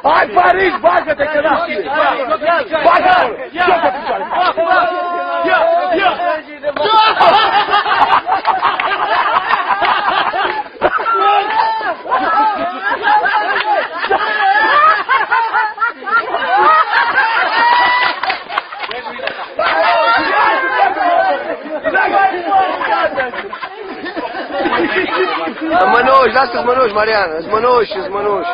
Hai, Paris, bagă-te, că nu știi! Bagă! Ia-te picioare! Ia! Ia! Mănuși, lasă-ți mănuși, Marian, îți mănuși, îți mănuși.